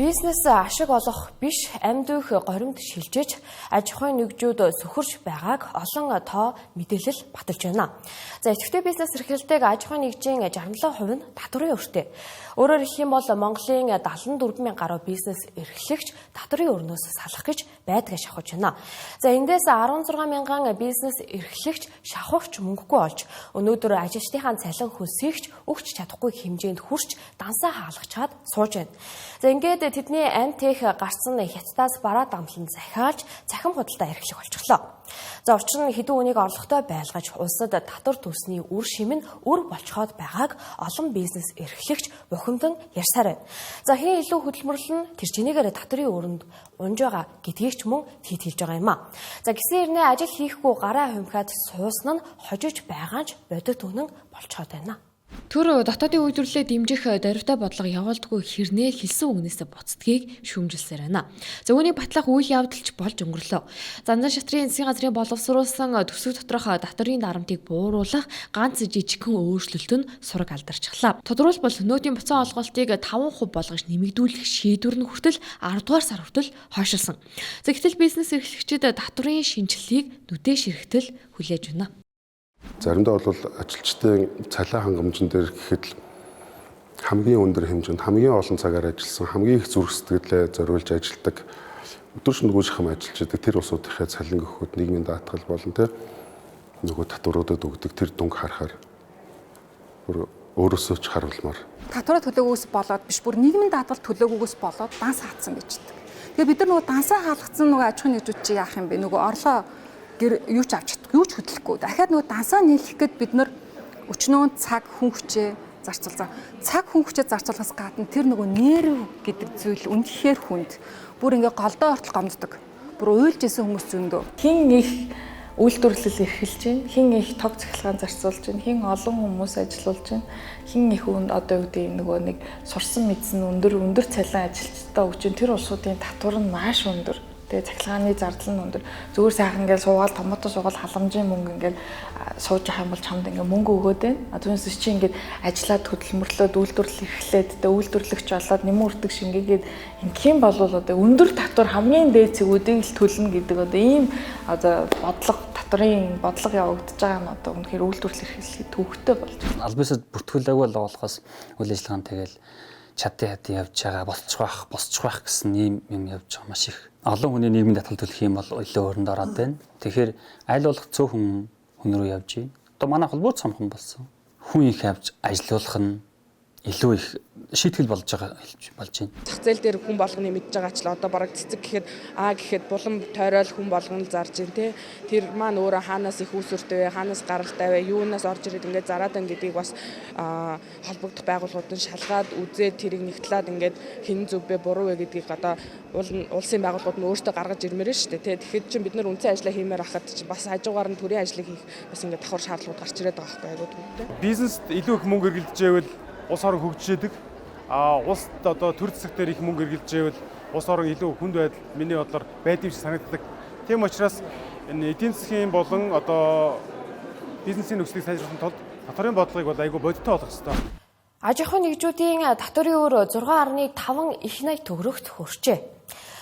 Бизнес ашиг олох биш, амьд үех горимд шилжиж, аж ахуйн нэгжүүд сөхөрч байгааг олон тоо мэдээлэл баталж байна. За, идэвхтэй бизнес эрхлэлтэйг аж ахуйн нэгжийн 67% нь татварын өртэй. Өөрөөр хэлэх юм бол Монголын 74 мянган гаруй бизнес эрхлэгч татварын өрнөөс салах гэж байдгаа шахаж байна. За, эндээс 16 мянган бизнес эрхлэгч шахууч мөнгөгүй олж, өнөөдөр ажилчдынхаа цалин хөлсийг ч өгч чадахгүй хэмжээнд хүрч дансаа хаалгачаад сууж байна. За, ингээд тэдний амь тех гарцсан хятадаас бараа дамлан захиалж цахим худалдаа эрхлэх болчихлоо. За, учир нь хэдэн үнийг орлоготой байлгаж улсад татвар төлсний үр шим нь үр болцоход байгааг олон бизнес эрхлэгч бухимдан ярьсаар байна. За, хэн илүү хөдөлмөрлөн тэр чинээгээр татварын өрөнд унж байгаа гэдгийг ч мөн тэд хэлж байгаа юм а. За, гисэн хэрнээ ажил хийхгүй гараа хувимхаад суусан нь хожиж байгаа ч бодит үнэн болцоход байна. Төр дотоодын үйлдвэрлэлээ дэмжих дөрвтэй бодлого явуулдаггүй хэрнээ хэлсэн үгнээсээ буцдгийг шүүмжилсээр байна. За, үүнийг батлах үйл явдалч болж өнгөрлөө. Занзан шатрын засгийн газрын боловсруулсан төсөв доторх татварын дарамтыг бууруулах ганц жижигхэн өөрчлөлт нь сураг алдарчлаа. Тодорхойлбол нөөдийн буцаан олголтыг 5% болгож нэмэгдүүлэх шийдвэр нь хүртэл 10 дугаар сар хүртэл хойшилсан. За, гэтэл бизнес эрхлэгчид татварын шинэчлэлийг нүдэ ширхтэл хүлээж байна. Заримдаа бол ажилчдын цалин хангамжин дээр гэхэд л хамгийн өндөр хэмжээнд хамгийн олон цагаар ажилласан, хамгийн их зүрх сэтгэлээ зориулж ажилладаг, өдөр шөнөгүй шахам ажиллаж байдаг тэр улсуудынхаа цалин өгөхөд нийгмийн даатгал болон тэ нөгөө татваруудад өгдөг тэр дүнг харахаар бүр өөрөөсөө ч харуулмаар. Татвараа төлөөгөөс болоод биш, бүр нийгмийн даатгал төлөөгөөс болоод данс хаацсан гэж хэлдэг. Тэгээ бид нар нөгөө дансаа хаалгацсан нөгөө аж ахуйн нэгжүүд чи яах юм бэ? Нөгөө орлоо гэр юу ч авч чадахгүй, юу ч хөдлөхгүй. Дахиад нөгөө дансаа нийлэх гээд бид нар өчнөө цаг хүн хүчээ зарцуулсан. Цаг хүн хүчээ зарцуулахаас гадна тэр нөгөө нерв гэдэг зүйл үнэхээр хүнд. Бүр ингээ голдоо ортол гомддог. Бүр уйлж исэн хүмүүс зөндөө. Хин их үйлдвэрлэл эрхэлж байна, хин их тог цахилгаан зарцуулж байна, хин олон хүмүүс ажиллуулж байна, хин их үнд одоо юу гэдэг нөгөө нэг сурсан мэдсэн өндөр цалин ажилчдаа өгч байна. Тэр улсуудын татвар нь маш өндөр. Тэгээ цахилгааны зардал нь өндөр. Зүгээр сайхан ингээл суугаал томото суугаал халамжийн мөнгө ингээл сууж явах юм бол чамд ингээ мөнгө өгөөд байна. А түүнээс чи ингээд ажиллаад хөдөлмөрлөөд үйлдвэрлэл эрхлээд тэгээ үйлдвэрлэгч болоод нэмэн үрдэг шингээгээд ингэх юм бол одоо өндөр татвар хамгийн дээд цэгүүдийг л төлнө гэдэг одоо ийм одоо бодлого татварын бодлого явагдаж байгаа нь одоо үнэхээр үйлдвэрлэл эрхлэлийг төвөгтэй болж байна. Аль биесээ бүртгүүлээгүй л болохоос үйл ажиллагаа нь тэгэл чадын хадын явж байгаа, босчих байх гэсэн ийм юм явж байгаа маш их. Олон хүний нийгмийн татвар төлөх юм бол илүү өрөнд ороод байна. Тэгэхээр аль болох цөөхөн хүн рүү явж байна. Одоо манай холбоо цомхон болсон. Хүн их авч ажилуулах нь илүү их шийтгэл болж байгаа болж байна. Зах зээл дээр хүн болгоны мэдж байгаа ч л одоо бараг цэцэг гэхэд аа гэхэд булан тойрол хүн болгоно л зарж байна те. Тэр маань өөрөө хаанаас их үүсвэртэй вэ, хаанаас гаралтай вэ, юунаас орж ирээд ингээд зараад байна гэдгийг бас холбогдох байгууллагууд нь шалгаад үзээд тэрийг нэгтлээд ингээд хэн зөв бэ, буруу вэ гэдгийг одоо улсын байгууллагууд нь өөртөө гаргаж ирмээр шүү дээ те. Тэгэхэд чинь бид нар үндсэн ажлаа хиймээр ахад чинь бас хажуугаар нь төрийн ажлыг хийх бас ингээд давхар шаардлагууд гарч ирээд байгаа байхгүй айгуу төвтэй. Бизнест илүү их мөнгө эргэлдэж байвал улс орон хөгжиж. А улсад одоо төр засаг дээр их мөнгө эргэлдэж байвал улс орон илүү хүнд байдал миний бодлоор байдсан юм шиг санагддаг. Тийм учраас энэ эдийн засгийн болон одоо бизнесийн нөхцөлийг сайжруулахын тулд татварын бодлогыг бол айгүй бодиттой болгох ёстой. Аж ахуйн нэгжүүдийн татварын өр 6.5 их 80 төгрөгт хүрчээ.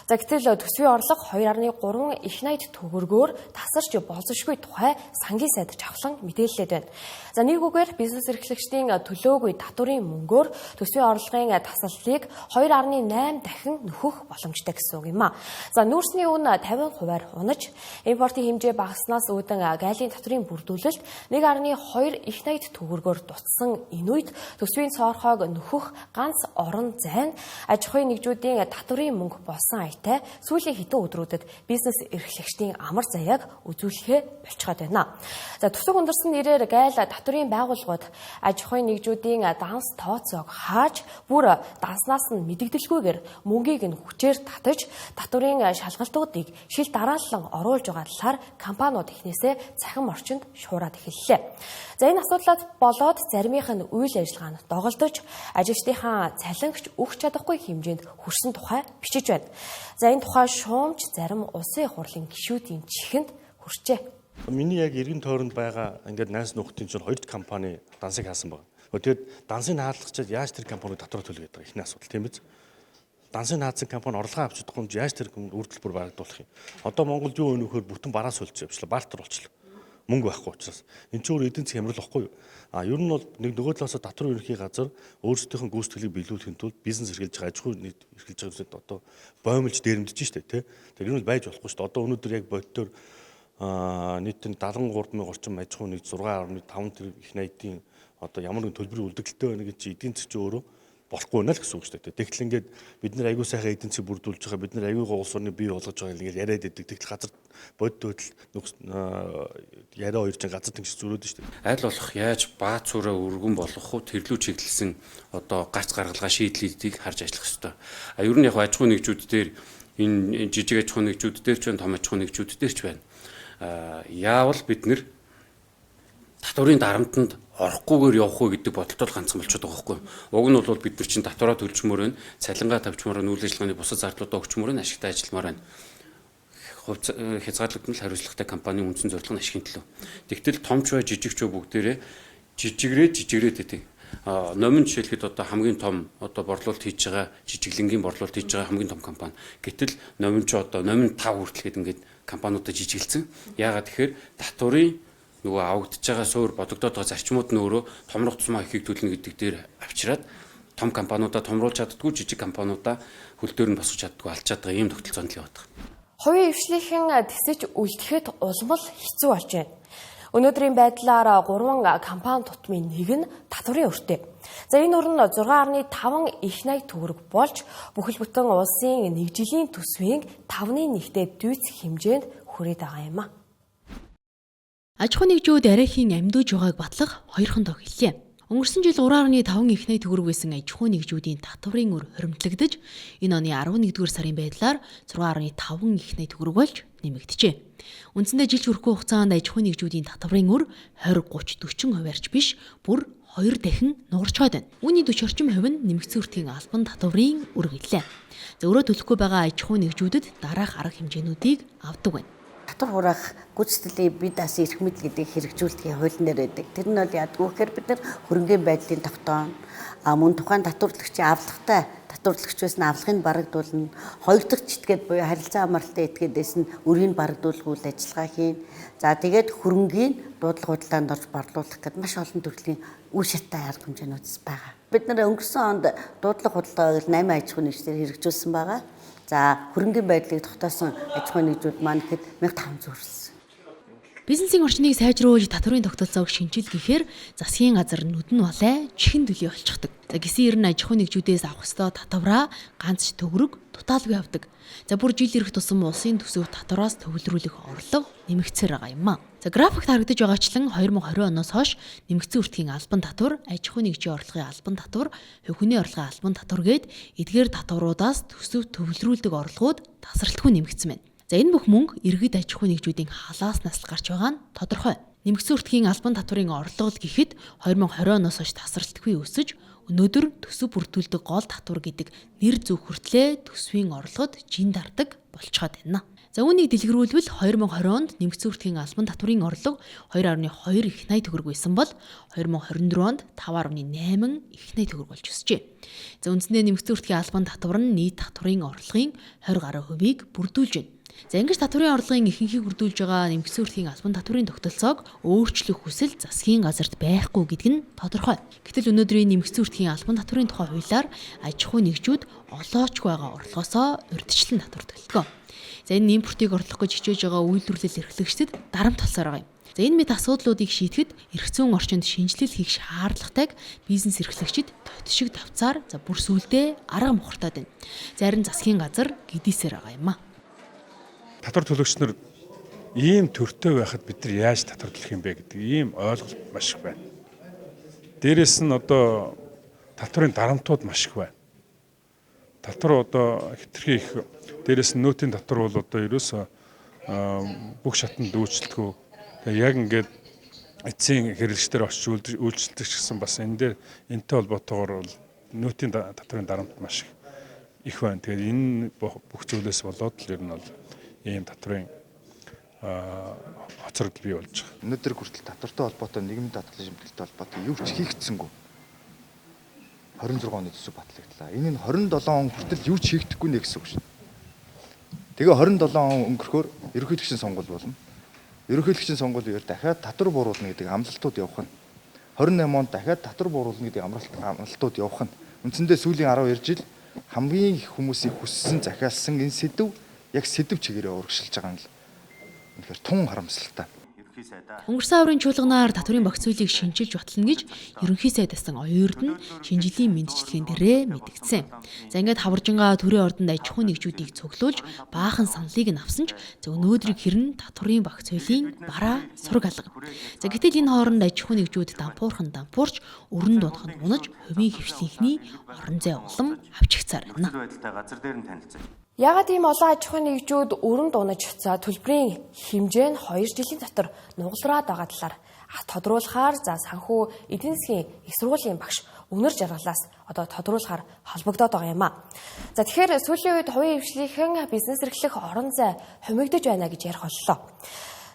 За, гэтэл төсвийн орлого 2.3 их 80 төгрөгөөр тасарч болзошгүй тухай сангийн сайд чавхлан мэдээллээд байна. За, нэг үгээр бизнес эрхлэгчдийн төлөөгүй татварын мөнгөөр төсвийн орлогын тасаллыг 2.8 дахин нөхөх боломжтой гэсэн үг юм а. За, нүүрсний үн 50%-аар унаж, импортын хэмжээ багаснаас үүдэн гайлын татварын бүрдүүлэлт 1.2 их 80 төгрөгөөр дутсан энэ үед төсвийн цоорхойг нөхөх ганц орон зай нь аж ахуйн нэгжүүдийн татварын мөнгө болсон аятай сүүлийн хэдэн өдрүүдэд бизнес эрхлэгчдийн амар заяаг үзүүлэхээ болцоход байна. За, төсөв хүндэрсэн нэрээр гайл татварын байгууллагууд аж ахуйн нэгжүүдийн данс тооцоог хааж бүр данснаас нь мэдэгдэлгүйгээр мөнгийг нь хүчээр татаж татварын шалгалтуудыг шил дараалан оруулж байгаа талаар компаниуд эхнээсээ цахим орчинд шуураад эхэллээ. За, энэ асуудлаас болоод заримынх нь үйл ажиллагаанд доголдож ажилчдынхаа цалингч өгч чадахгүй хэмжээнд хүрсэн тухай бичиж байна. За, энэ тухай шуумч зарим улсын хурлын гишүүдийн чихэнд хүрчээ. Миний яг эргэн тойронд байгаа ингээд найз нөхдийн чинь хоёр компани дансыг хаасан байна. Тэгээд дансыг хаалгачаад яаж тэр компаниг татвар төлөх гэдэг эхний асуудал тийм биз? Дансыг хаацсан компани орлогоо авч чадахгүй юм яаж тэр үр төлбөр барагдуулах юм. Одоо Монголд юу өнөхөр бүтэн бараа сольж явчлаа, бартер болчлоо. Мөнгө байхгүй учраас. Энд чинь өөр эдийн засгийн хямрал واخгүй юу? А ер нь бол нэг нөгөө талаасаа татвар ерөнхий газар өөрсдийнх нь гүйцэтгэлийг биелүүлэхийн тулд бизнес эрхэлж байгаа аж ахуй нийт эрхэлж байгаа зүйлсэд одоо боомлж дээрэмдэж штэ тий. Тэр ер нь байж болохгүй штэ. Одоо өнөөдөр яг боддоор нийт нь 73 мянга орчим аж ахуй нэг 6.5 тэр их найдын одоо ямар нэгэн төлбөрийн үлдэгдэлтэй байна гэж чи эдийн засгийн өөрөө болохгүй байна л гэсэн үг шүү дээ. Тэгтэл ингээд бид нэр аягүй сайхан эдийн засгийг бүрдүүлж байгаа, бид нэр аягүй гоо улс орны бий болгож байгаа ингээд яриад идэг. Тэгтэл газар бодит хөдөл яриа хоёр чинь газар тэнгис зүрөөд шүү дээ. Аль болох яаж бааз цураа өргөн болгох уу тэрлүү чиглэсэн одоо гарц гаргалгаа шийдлүүдийг харж ажиллах ёстой. А ер нь яг аж ахуйн нэгжүүд дээр энэ жижиг аж ахуйн нэгжүүд дээр ч байна, том аж ахуйн нэгжүүд дээр ч байна. Яавал бид нэр татварын дарамтанд орохгүйгээр явах уу гэдэг бодолтой ганцхан болчиход байгаа байхгүй. Уг нь бол бид нар чинь татвараа төлжмөр байна, цалингаа тавьчмаар байна, үйл ажиллагааны бусад зардлуудаа өгчмөр байна, ашигтай ажилламаар байна. Хязгаарлагдмал хариуцлагатай компанийн үндсэн зорилго нь ашигын төлөө. Тэгтэл томч бай, жижигч бай бүгдээрээ жижигрээд байдаг. Номин жишээлхэд одоо хамгийн том одоо борлуулалт хийж байгаа жижиглэнгийн борлуулалт хийж байгаа хамгийн том компани. Гэтэл номин ч одоо номин 5 хүртэл гээд ингээд компаниудаа жижигэлцэн. Яагаад тэгэхээр татварын нөгөө авагдж байгаа суур бодогдоод байгаа зарчмууд нь өөрөө томрох тусмаа ихийг төлнө гэдэг дээр авчираад том компаниудаа томруулж чаддгүй, жижиг компаниудаа хөл дээр нь босгож чаддгүй алчаад байгаа ийм тогтолцоонд л яваад байгаа. Хувийн ившлийнхэн тэсэж үлдэхэд улмал хэцүү болж байна. Өнөөдрийн байдлаар 3 компани тутмын нэг нь татварын өртэй. За энэ үр нь 6.5 их 80 төгрөг болж бүхэл бүтэн улсын нэг жилийн төсвийн 5.1-тэй дүйцэх хэмжээнд хүрээд байгаа юм а. Аж ахуйн нэгжүүд арайхийн амьдууж байгааг батлах хоёрхан тоо хэллээ. Өнгөрсөн жил 3.5 их 80 төгрөг байсан аж ахуйн нэгжүүдийн татварын үр хоримтлагдаж энэ оны 11-р сарын байдлаар 6.5 их 80 төгрөг болж нэмэгджээ. Үндсэндээ жил хүрэхгүй хугацаанд аж ахуйн нэгжүүдийн татварын үр 20 30 40 хувиарч биш бүр 2 дахин нугарчхаад байна. Үүний 40 орчим хувь нь нэмэгдсэн үртгийн албан татварын үр гэлээ. За өрөө төлөхгүй байгаа аж ахуйн нэгжүүдэд дараах арга хэмжээнүүдийг авдаг байна. Татвар хураах гүйцэтгэлийн бие даасан эрх мэдэл гэдэг хэрэгжүүлэлтийн хуулийн дээр байдаг. Тэр нь бол яадгүй гэхээр бид нар хөрөнгийн байдлын тогтоон, мөн тухайн татварлагчийн авлагатай татварлагч байсан авлагыг барагдуулна. Хоёр дахь читгээд буюу харилцаа амралтын этгээдээс нь өрийг барагдуулах үйл ажиллагаа хийн. За тэгээд хөрөнгийн дуудлага худалдаанд орж борлуулах гэдэг маш олон төрлийн үе шаттай арга хэмжээнүүд байгаа. Бид нар өнгөрсөн онд дуудлага худалдааг 8 аж ахуйн нэгжлэр хэрэгжүүлсэн байгаа. За хөрөнгийн байдлыг тогтоосон аж ахуйн нэгжүүд маань ихэд 1500 хүрсэн. Бизнесийн орчныг сайжруулж татварын тогтолцоог шинжил гэхээр засгийн газар нүд нь балай чихэн дүлий болчихдог. За гисэн ер нь аж ахуйн нэгжүүдээс авах ёстой татвараа ганц төгрөг дутаалгүй авдаг. За бүр жил ирэх тусам улсын төсөв татвараас төвлөрүүлэх орлого нэмэгдсээр байгаа юм а. За графикт харагдаж байгаачлан 2020 оноос хойш нэмэгдсэн үртгийн албан татвар, аж ахуйн нэгжийн орлогын албан татвар, хувь хүний орлогын албан татвар гээд эдгээр татваруудаас төсөв төвлөрүүлдэг орлогууд тасралтгүй нэмэгдсэн байна. За энэ бүх мөнгө иргэд аж ахуйн нэгжүүдийн халааснаас л гарч байгаа нь тодорхой. Нэмэгдсэн үртгийн албан татварын орлого л гэхэд 2020 оноос хойш тасралтгүй өсөж өнөөдөр төсөв бүрдүүлдэг гол татвар гэдэг нэр зөв хүртлээ төсвийн орлогод жин дардаг болцоход байна. За үүнийг дэлгэрүүлбэл 2020 онд нэмэгдсэн үртгийн албан татварын орлого 2.2 их 80 төгрөг байсан бол 2024 онд 5.8 их 80 төгрөг болж өсжээ. За үндсэндээ нэмэгдсэн үртгийн албан татвар нь нийт татварын орлогын 20 гаруй хувийг бүрдүүлж байна. За ингэж татварын орлогын ихэнхийг бүрдүүлж байгаа нэмэгдсэн үртгийн албан татварын тогтолцоог өөрчлөх хүсэл засгийн газарт байхгүй гэдэг нь тодорхой. Гэтэл өнөөдрийн нэмэгдсэн үртгийн албан татварын тухай хуулиар аж ахуйн нэгжүүд олоочгүй байгаа орлогоосоо урьдчилан татвар төлдөг. За энэ импортыг орлох гэж хичээж байгаа үйлдвэрлэл эрхлэгчдэд дарамт болсоор байгаа юм. За энэ мэт асуудлуудыг шийдэхэд эрх зүйн орчинд шинжилэл хийх шаардлагатайг бизнес эрхлэгчид тот шиг тавцаар за бүр сүулдэ арга мухартаад байна. Зарим засгийн газар гэдээсээр байгаа юм а. Татвар төлөгч нар ийм төртэй байхад бид нар яаж татвар төлөх юм бэ гэдэг ийм ойлголт маш их байна. Дээрээс нь одоо татварын дарамтууд маш их байна. Татвар одоо хэтэрхий их, дээрээс нь нөөтийн татвар бол одоо ерөөсөө бүх шатанд үйлчлэлтгүй. Тэгээ яг ингээд эцсийн хэрэглэгчдэр очиж үйлчлдэг ч гэсэн бас энэ дээр энэтэй холбоотойгоор бол нөөтийн татварын дарамт маш их байна. Тэгээд энэ бүх зүйлээс болоод л ер нь бол ийм татварын хоцрогдол бий болж байгаа. Өнөөдөр хүртэл татвартай холбоотой, нийгмийн даатгалын шимтгэлтэй холбоотой юу ч хийгдсэнгүй. 26 оны төсөв батлагдлаа. Энэ нь 27 он хүртэл юу ч хийгдэхгүй нэ гэсэн үг шин. Тэгээ 27 он өнгөрөхөөр ерөнхийлөгчийн сонгуул болно. Ерөнхийлөгчийн сонгуулийн үеэр дахиад татвар бууруулна гэдэг амлалтууд явах нь. 28 онд дахиад татвар бууруулна гэдэг амлалтууд явах нь. Үндсэндээ сүүлийн 12 жил хамгийн их хүмүүсийн хүссэн, захиалсан энэ сэдэв яг сэдэв чигээрээ урагшилж байгаа нь л үнэхээр тун харамсалтай. Өнгөрсөн аврын чуулганаар татварын багц хуулийг шинчилж батлана гэж ерөнхий сайдаас оюурд нь шинэ жилийн мэндчилгээнд дээрээ мэдгдсэн. За ингээд хаваржингаа төрийн ордонд аж ахуйн нэгжүүдийг цуглуулж баахан саналыг нь авсан ч за өнөөдрийг хэрэн татварын багц хуулийн бараа сураг алга. За гэтэл энэ хооронд аж ахуйн нэгжүүд дампуурхан дампуурч өрн дунах нь унаж хувийн хвшлийнхний орон зай улам авчигцаар байна. Яагаад ийм олон аж ахуйн нэгжүүд өрөнд унаж за төлбөрийн хэмжээ нь 2 жилийн дотор нугалраад байгаа талаар тодруулахаар за санхүү эдийн засгийн их сургуулийн багш Үнэр Жаргалаас одоо тодруулахаар холбогдоод байгаа юм а. За тэгэхээр сүүлийн үед хувийн хвшлийнхэн бизнес эрхлэх орон зай хумигдаж байна гэж ярих боллоо.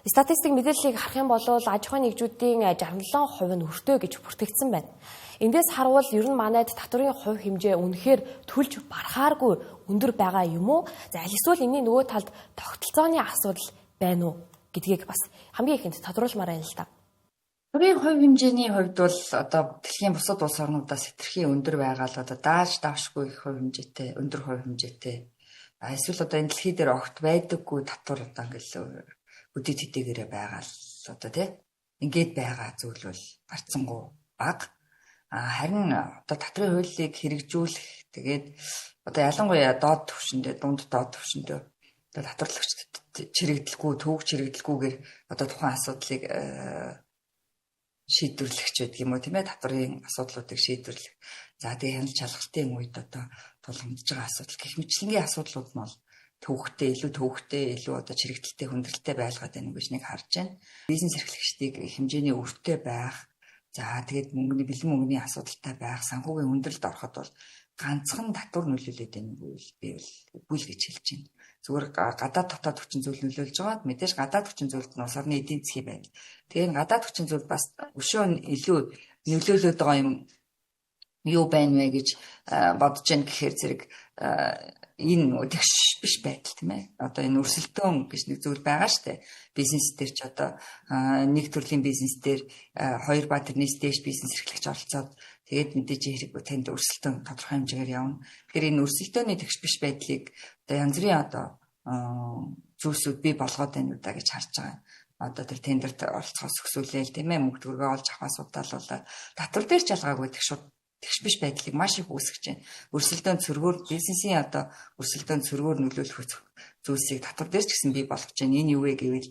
Статистик мэдээллийг харах юм бол аж ахуйн нэгжүүдийн 67% нь өртөө гэж бүртгэгдсэн байна. Эндээс харуул ер нь манайд татварын хувь хэмжээ үнэхээр төлж барахааргүй өндөр байгаа юм уу? За аль эсвэл энэний нөгөө талд тогтолцооны асуудал байна уу гэдгийг бас хамгийн ихэнд тодруулмаар байна л да. Татварын хувь хэмжээний хувьд бол одоо дэлхийн бусад улс орнуудаас хэтэрхий өндөр байгаа л одоо дааж давшгүй их хувь хэмжээтэй, өндөр хувь хэмжээтэй. Эсвэл одоо энэ дэлхий дээр огт байдаггүй татвар одоо ингээл өдөө тэдээгээрээ байгаа л одоо тий ингээд байгаа зүйл бол гарцсангуу бага. Харин одоо татварын хуулийг хэрэгжүүлэх тэгээд одоо ялангуяа доод түвшиндээ, дунд доод түвшиндээ одоо татварлагчдад чирэгдэлгүй, төвөг чирэгдэлгүйгээр одоо тухайн асуудлыг шийдвэрлэх ч байдаг юм уу тийм ээ, татварын асуудлуудыг шийдвэрлэх. За тэгээ хяналт шалгалтын үед одоо тулгамдж байгаа асуудал гэх мэтчилэнгийн асуудлууд нь бол төвөгтэй, илүү төвөгтэй, илүү одоо чирэгдэлтэй, хүндрэлтэй байлгаад байна гэж нэг харж байна. Бизнес эрхлэгчдийг хэмжээний өртөө байх, за тэгээд мөнгөний бэлэн мөнгөний асуудалтай байх, санхүүгийн хүндрэлд ороход бол ганцхан татвар нөлөөлөд байна үгүй би бол үгүй л гэж хэлж байна. Зүгээр гадаад дотоод хүчин зүйл нөлөөлж байгаа. Мэдээж гадаад хүчин зүйлд нь улс орны эдийн засгийн байдал. Тэгээд гадаад хүчин зүйл бас өшөө илүү нөлөөлөд байгаа юм юу байна вэ гэж бодож байна гэхээр зэрэг энэ тэгш биш байдал тийм ээ. Одоо энэ өрсөлдөөн гэж нэг зүйл байгаа штэ. Бизнес дээр ч одоо нэг төрлийн бизнес дээр хоёр ба тэрнээс дээш бизнес эрхлэгч оролцоод тэгээд мэдээж хэрэг танд өрсөлдөөн тодорхой хэмжээгээр явна. Тэгэхээр энэ өрсөлдөөний тэгш биш байдлыг одоо янз бүрийн одоо зүйлсүүд бий болгоод байна уу да гэж харж байгаа юм. Одоо тэр тендерт оролцохоос өксүүлээл тийм ээ, мөнгө төгрөгөө олж авахаас удаалуулаад татвар дээр ч ялгаагүй тэгш тэгш биш байдлыг маш их үүсгэж байна. Өрсөлдөөн цөргөөр бизнесийн одоо өрсөлдөөн цөргөөр нөлөөлөх зүйлсийг татвар дээр ч гэсэн бий болгож байна. Энэ юу вэ гэвэл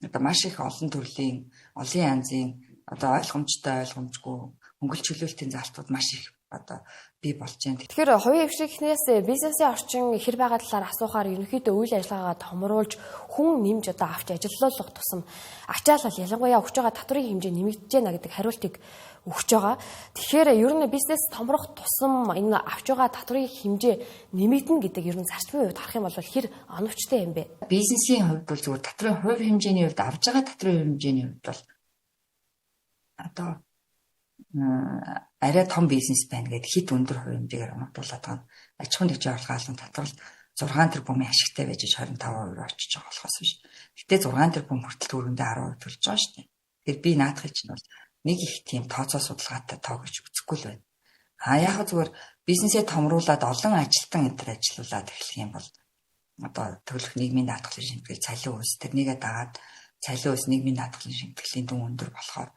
одоо маш их олон төрлийн, олон янзын одоо ойлгомжтой, ойлгомжгүй хөнгөлт чөлөөлтийн залтууд маш их одоо бий болж байна. Тэгэхээр хувийн хвшлийнхнээс бизнесийн орчин хэр байгаа талаар асуухаар ерөнхийдөө үйл ажиллагаагаа томруулж хүн нэмж одоо авч ажиллуулах тусам ачаалал ялангуяа өгч байгаа татварын хэмжээ нэмэгдэж байна гэдэг хариултыг өгч байгаа. Тэгэхээр ер нь бизнес томрох тусам энэ авч байгаа татварын хэмжээ нэмэгдэнэ гэдэг ер нь зарчмын хувьд харах юм бол хэр оновчтой юм бэ? Бизнесийн хувьд бол зүгээр татварын хувь хэмжээний хувьд авч байгаа татварын хэмжээний хувьд бол одоо арай том бизнес байна гэдээ хит өндөр хувь хэмжээгээр оногдуулаад байгаа нь аж ахуйн нэгжийн орлогын албан татвар 6 тэрбумын ашигтай байж 25% очиж байгаа болохоос биш. Гэтэ 6 тэрбум хүртэл төгрөгөндөө 10% төлж байгаа шүү дээ. Тэгэхээр би наадахыг чинь бол нэг их тийм тооцоо судалгаатай тоо гэж үзэхгүй л байна. А яг зүгээр бизнесээ томруулад олон ажилтан энэ төр ажилуулад эхлэх юм бол одоо төлөх нийгмийн даатгалын шимтгэл цалин ус тэрнийгээ дагаад цалин ус нийгмийн даатгалын шимтгэлийн дүн өндөр болохоор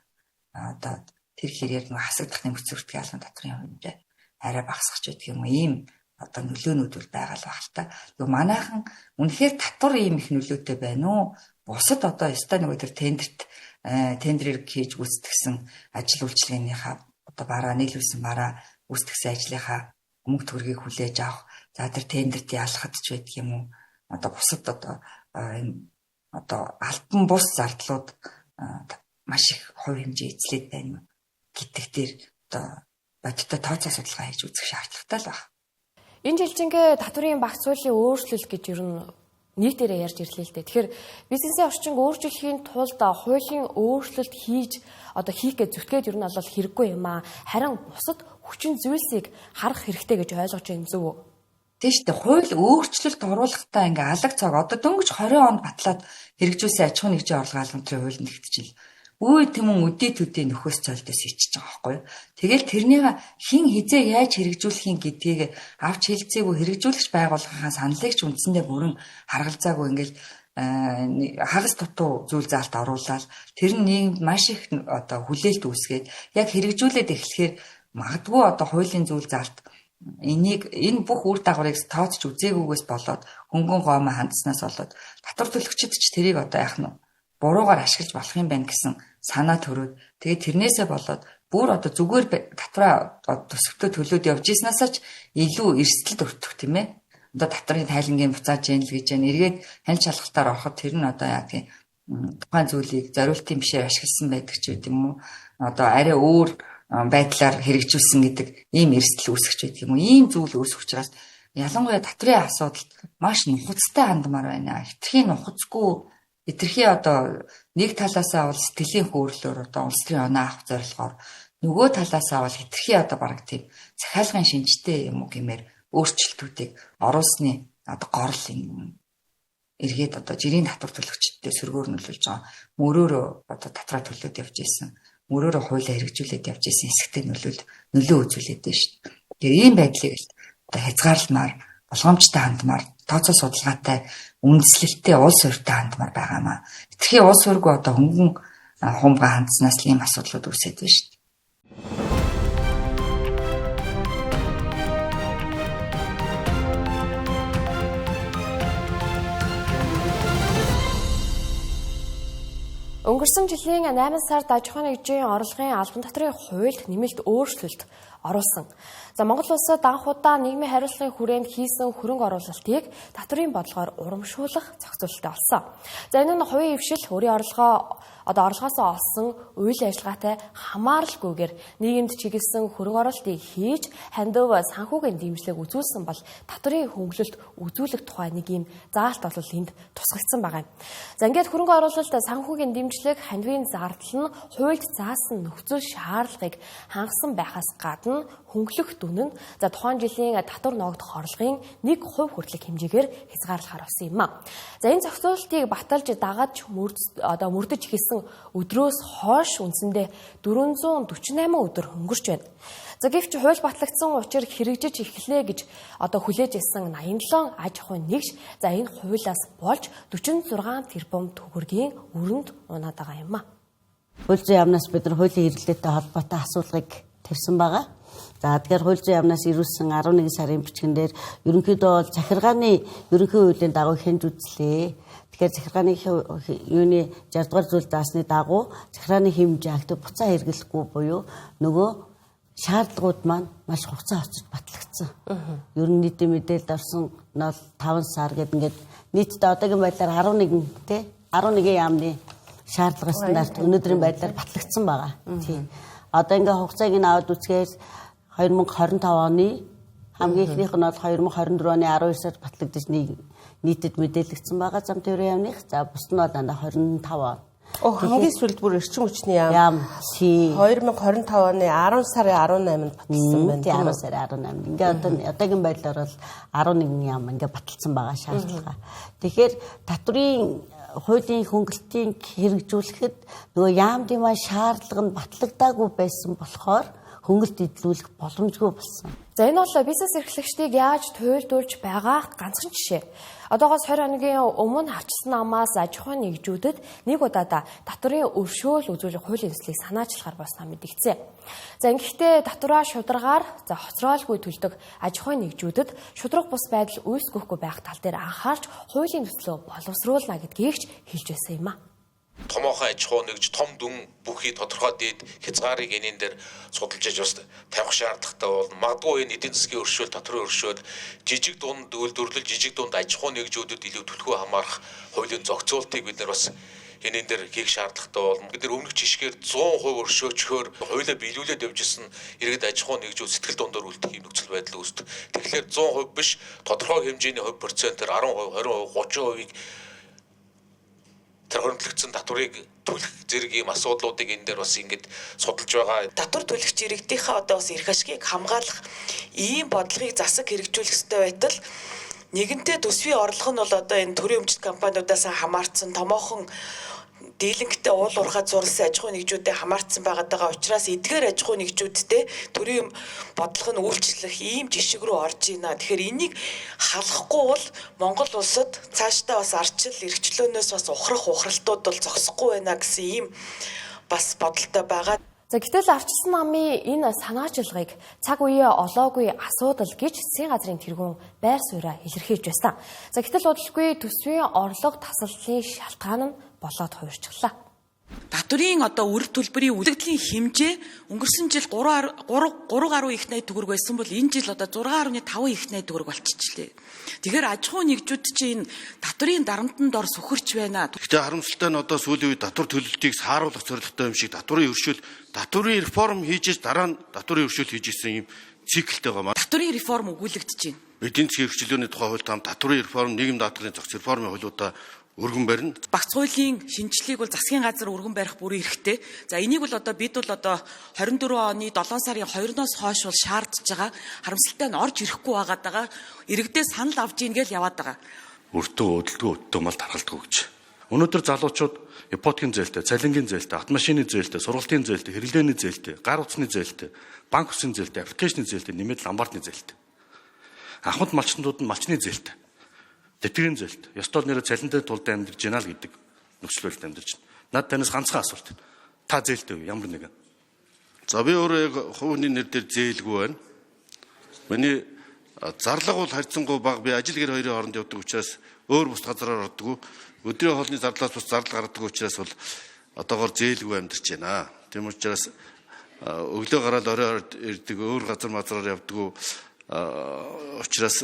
одоо тэр хэрээр нэг хасагдах нэмэгдсэн хүртгийн албан татварын хэмжээ арай багасгах ч гэдэг юм уу ийм одоо нөлөөнүүд бол байгаа л баг л та. Тэгвэл манайхан үнэхээр татвар ийм их нөлөөтэй байна уу? Бусад одоо ёстой нөгөө тэр тендерт тендрээр хийж гүйцэтгэсэн ажил үйлчилгээнийхаа одоо бараа нийлүүлсэн бараа гүйцэтгэсэн ажлынхаа мөнгө төгрөгийг хүлээж авах. За тэр тендерт ялахад ч байдаг юм уу? Одоо бусад одоо энэ одоо альбан бус зардлууд маш их хувь хэмжээ эзлээд байна гэдэг дээр одоо бодиттой тооцоо судалгаа хийж үзэх шаардлагатай л байна. Энэ жилчингээ татварын багц хуулийн өөрчлөлт гэж ер нь Нийтээрээ ярьж ирлээ л дээ. Тэгэхээр бизнесийн орчинг өөрчлөхийн тулд хуулийн өөрчлөлт хийж одоо хийх гэж зүтгээд ер нь бол хэрэггүй юм аа. Харин бусад хүчин зүйлсийг харах хэрэгтэй гэж ойлгож байна зөв үү? Тийм шүү дээ. Хууль өөрчлөлт оруулахдаа ингээ алаг цог одоо дөнгөж 20 онд батлаад хэрэгжүүлсэн аж ахуйн нэгжийн орлого албан төрийн хууль нэгтжил. Үе тэмүүн өдий төдий нөхөөс цолдос ичиж байгаа байхгүй юу. Тэгэл тэрнийг хэн хизээ яаж хэрэгжүүлэх юм гэдгийг авч хэлцээгүй хэрэгжүүлэгч байгууллагынхаа саналыг ч үндсэндээ бүрэн харгалзаагүй ингээл хагас дутуу зүйл заалт оруулаад тэр нь нийгэмд маш их одоо хүлээлт үүсгээд яг хэрэгжүүлээд эхлэхээр магадгүй одоо хуулийн зүйл заалт энийг энэ бүх үр дагаврыг тооцож үзээгүйгээс болоод хөнгөн гоомоо хандсанаас болоод татвар төлөгчд ч тэрийг одоо яах нь буруугаар ашиглаж болох юм байна гэсэн санаа төрөөд тэгээд тэрнээсээ болоод бүр одоо зүгээр татвараа төсөвтөө төлөөд явж ийснаасаа ч илүү эрсдэлд өртөх тийм ээ. Одоо татварын тайлангийн буцааж яана л гэж яана. Эргээд хяналт шалгалтаар ороход тэр нь одоо яа гэх тухайн зүйлийг зориултын бишээр ашигласан байдаг ч үт юм уу. Одоо арай өөр байдлаар хэрэгжүүлсэн гэдэг ийм эрсдэл үүсгэж байдаг юм уу. Ийм зүйл үүсэх учраас ялангуяа татварын асуудалд маш нухацтай хандмаар байна. Хитрхи нухацгүй хитрхи одоо нэг талаасаа бол сэтгэлийн хөөрлөөр одоо улс төрийн оноо авах зорилгоор нөгөө талаасаа бол хитрхи одоо бараг тийм захиалгын шинжтэй юм уу гэмээр өөрчлөлтүүдийг оруулсны одоо горл юм эргээд одоо жирийн татвар төлөгчдөд сөргөөр нөлөөлж байгаа. Мөрөөрөө одоо татвараа төлөөд явж исэн. Мөрөөрөө хуулиа хэрэгжүүлээд явж исэн хэсэгтээ нөлөө үзүүлээд байна шүү дээ. Тэгэхээр ийм байдлыг л одоо хязгаарлмаар, болгоомжтой хандмаар, тооцоо судалгаатай, үндэслэлтэй улс өртөө хандмаар байгаамаа. Хитрхи улс өргөө одоо хөнгөн хумгаа хандсанаас л ийм асуудлууд үүсээд байна шүү дээ. Өнгөрсөн жилийн 8 сард аж ахуйн нэгжийн орлогын албан татврын хуульд нэмэлт өөрчлөлт оруулсан. За Монгол улсад анх удаа нийгмийн хариуцлагын хүрээнд хийсэн хөрөнгө оруулалтыг татврын бодлогоор урамшуулах зохицуулалттай болсон. За энэ нь хувийн хвшил өөрийн орлогоо одоо орлогоосоо олсон үйл ажиллагаатай хамааралгүйгээр нийгэмд чиглэсэн хөрөнгө оруулалтыг хийж хандив санхүүгийн дэмжлэг үзүүлсэн бол татврын хөнгөлөлт үзүүлэх тухай нэг юм заалт бол энд тусгагдсан байгаа юм. За ингээд хөрөнгө оруулалт санхүүгийн дэмжлэг хандивын зардал нь хуульд заасан нөхцөл шаардлагыг хангасан байхаас гадна хөнгөлөх дүн нь за тухайн жилийн татвар ногдох орлогын 1% хүртэлх хэмжээгээр хязгаарлахаар болсон юм а. За энэ зохицуултыг баталж дагаж мөрдөж эхэлсэн өдрөөс хойш үндсэндээ 448 өдөр өнгөрч байна. За гэвч хууль батлагдсан учир хэрэгжиж эхлэе гэж одоо хүлээж ирсэн 87 аж ахуйн нэгж за энэ хуулиас болж 46 тэрбум төгрөгийн өрөнд унаад байгаа юм а. Хууль зүйн яамнаас бид нар хуулийн хэрэглээтэй холбоотой асуулгыг тавьсан байгаа. За тэгэхээр хууль зүйн яамнаас ирүүлсэн 11 сарын бичгэн дээр ерөнхийдөө бол захиргааны ерөнхий хуулийн дагуу хянж үзлээ. Тэгэхээр захиргааны юуны 60 дугаар зүйл заасны дагуу захиргааны хэмжээ актив буцаа хэрэглэхгүй буюу нөгөө шаардлагууд маань маш хугацаа хоцорч батлагдсан. Ер нь нийтийн мэдээлэлд орсон 05 сар гэдэг ингээд нийтдээ одоогийн байдлаар 11 тий 11 яамны шаардлага стандарт өнөөдрийн байдлаар батлагдсан байгаа. Тийм. Одоо ингээ хугацааг нь аваад үзэхээр 2025 оны хамгийн эхнийх нь бол 2024 оны 12 сард батлагдаж нийтэд мэдээлэгдсэн байгаа зам тээврийн яамных. За бус нь бол дандаа 25 он. Хамгийн сүүлд бүр эрчим хүчний яам 2025 оны 10 сарын 18-нд баталсан байна. Тийм 10 сарын 18-нд. Ингээ одоо одоогийн байдлаар бол 11 яам ингээ баталсан байгаа шаардлага. Тэгэхээр татврын хуулийн хөнгөлтийг хэрэгжүүлэхэд нөгөө яамдын маань шаардлага нь батлагдаагүй байсан болохоор хөнгөлт эдлүүлэх боломжгүй болсон. За энэ бол бизнес эрхлэгчдийг яаж туйлдуулж байгаа ганцхан жишээ. Одоогоос 20 хоногийн өмнө харчилсан намаас аж ахуйн нэгжүүдэд нэг удаадаа татврын өршөөл үзүүлэх хуулийн төслийг санаачлахаар болсноо мэдэгдсэн. За ингэхдээ татвараа шударгаар за хоцроолгүй төлдөг аж ахуйн нэгжүүдэд шударга бус байдал үүсгэхгүй байх тал дээр анхаарч хуулийн төслөө боловсруулна гэдгийг ч хэлж байсан юм а. Томоохон аж ахуй нэгж том дүн бүхий тодорхой дэд хязгаарыг энэн дээр судалж аж бас тавих шаардлагатай болно. Магадгүй энэ эдийн засгийн өршөөл, татврын өршөөл жижиг дунд үйлдвэрлэл, жижиг дунд аж ахуй нэгжүүдэд илүү түлхүү хамаарах хуулийн зохицуултыг бид нар бас энэн дээр хийх шаардлагатай болно. Бид нар өмнөх жишгээр 100% өршөөчхөөр хуулиа биелүүлээд явж исэн иргэд аж ахуй нэгжүүд сэтгэл дундуур үлдэх юм нөхцөл байдал үүсдэг. Тэгэхээр 100% биш, тодорхой хэмжээний хувь процентээр 10%, 20%, 30%-ийг тэр хоригдлогдсон татварыг төлөх зэрэг ийм асуудлуудыг энэ дээр бас ингэж судалж байгаа. Татвар төлөгч иргэдийнхээ одоо бас эрх ашгийг хамгаалах ийм бодлогыг засаг хэрэгжүүлэх ёстой байтал нэгэнтээ төсвийн орлого нь бол одоо энэ төрийн өмчт компаниудаас хамаарсан томоохон дийлэнхтэй уул уурхай зурласан аж ахуйн нэгжүүдэд хамаарсан байгаад байгаа учраас эдгээр аж ахуйн нэгжүүдтэй төрийн бодлого нь үйлчлэх ийм жишг рүү орж байна. Тэгэхээр энийг халахгүй бол Монгол улсад цаашдаа бас арчил эрхчлөөнөөс бас ухрах ухралтууд бол зогсохгүй байна гэсэн ийм бас бодолтой байгаа. За гэтэл арчилсан намын энэ санаачилгыг цаг үеэ олоогүй асуудал гэж засгийн газрын тэргүүн байр сууриа илэрхийлж байсан. За гэтэл удалгүй төсвийн орлого тасалдлын шалтгаан нь болоод хувирчлаа. Татврын одоо үр төлбөрийн үлэгдлийн хэмжээ өнгөрсөн жил 3 гаруй их 80 төгрөг байсан бол энэ жил одоо 6.5 их 80 төгрөг болчихлээ. Тэгэхээр аж ахуйн нэгжүүд чинь энэ татврын дарамтанд ор сөхөрч байна. Гэхдээ харамсалтай нь одоо сүүлийн үед татвар төлөлтийг сааруулах зорилготой юм шиг татврын өршөөл, татврын реформ хийж дараа нь татврын өршөөл хийж исэн юм циклтэй байгаа маа. Татврын реформ өгүүлэгдэж байна. Эдийн засгийн эрхчлөөний тухай хууль там татврын реформ, нийгэм даатгалын зохиц реформын хуулиудаа өргөн барина. Багц хуулийн шинжилгээг бол засгийн газар өргөн барих бүрэн эрхтэй. За энийг бол одоо бид бол одоо 24 оны 7 сарын 2-ноос хойш бол шаардж байгаа. Харамсалтай нь орж ирэхгүй байгаад байгаа. Иргэдээ санал авч ийн гэж яваад байгаа. Өртөө өдөлтгөө өдтөө мал тархалдгүй гэж. Өнөөдөр залуучууд ипотекийн зээлтэй, цалингийн зээлтэй, автомашины зээлтэй, сургалтын зээлтэй, хэрэглээний зээлтэй, гар утасны зээлтэй, банк үсийн зээлтэй, аппликейшны зээлтэй, нэмээд ломбардны зээлтэй. Анхуд малчнууд нь малчны зээлтэй. Тэтгэрийн зээлт. Ёстой нэрээ цалинтай тулд амьдарч байна л гэдэг нөхцөл байдалд амьдарч байна. Над танаас ганцхан асуулт. Та зээлтэй үү? Ямар нэгэн. За би өөрөө яг хувийн нэр дээр зээлгүй байна. Миний зарлага бол харьцангуй бага. Би ажил гэр хоёрын хооронд явдаг учраас өөр бус газараар ордоггүй. Өдрийн хоолны зардлаас бус зардал гаргадаг учраас бол одоогоор зээлгүй амьдарч байна. Тийм учраас өглөө гараад орой ирдэг, өөр газар мазраар явдаггүй учраас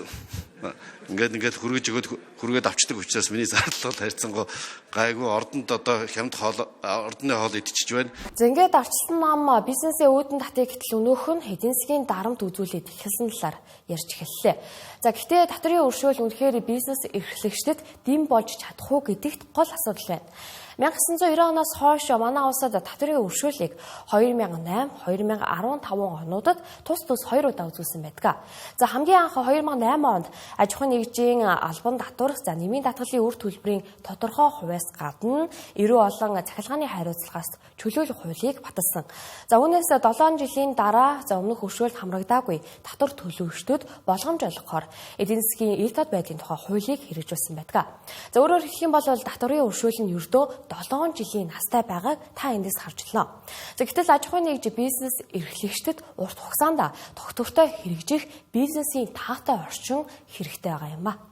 ингээд хөргөж өгөөд хөргөөд авчдаг учраас миний зардал бол харьцангуй гайгүй. Ордонд одоо хямд хоол, ордны хоол идчихэж байна. За ингээд арчилсан нам бизнесээ үүдэн татыг гэтэл өнөөх нь эдийн засгийн дарамт үзүүлээд эхэлсэн талаар ярьж эхэллээ. За гэхдээ татврын өршөөл үнэхээр бизнес эрхлэгчдэд дэм болж чадах уу гэдэгт гол асуудал байна. 1990 оноос хойш манай улсад татврын өршөөлийг 2008, 2015 онуудад тус тус 2 удаа үзүүлсэн байдаг. За хамгийн анх 2008 онд аж ахуйн нэгжийн албан татвар, за нэмийн даатгалын үр төлбөрийн тодорхой хувиас гадна 90 олон цахилгааны хариуцлагаас чөлөөлөх хуулийг баталсан. За үүнээс 7 жилийн дараа за өмнөх өршөөлд хамрагдаагүй татвар төлөөгчдөд болгоомж олгохоор эдийн засгийн ил тод байдлын тухай хуулийг хэрэгжүүлсэн байдаг. За өөрөөр хэлэх юм бол татврын өршөөл нь ердөө 7 жилийн настай байгааг та эндээс харж байна. За гэтэл аж ахуйн нэгж бизнес эрхлэгчдэд урт хугацаанд тогтвортой хэрэгжих бизнесийн таатай орчин хэрэгтэй байгаа юм а.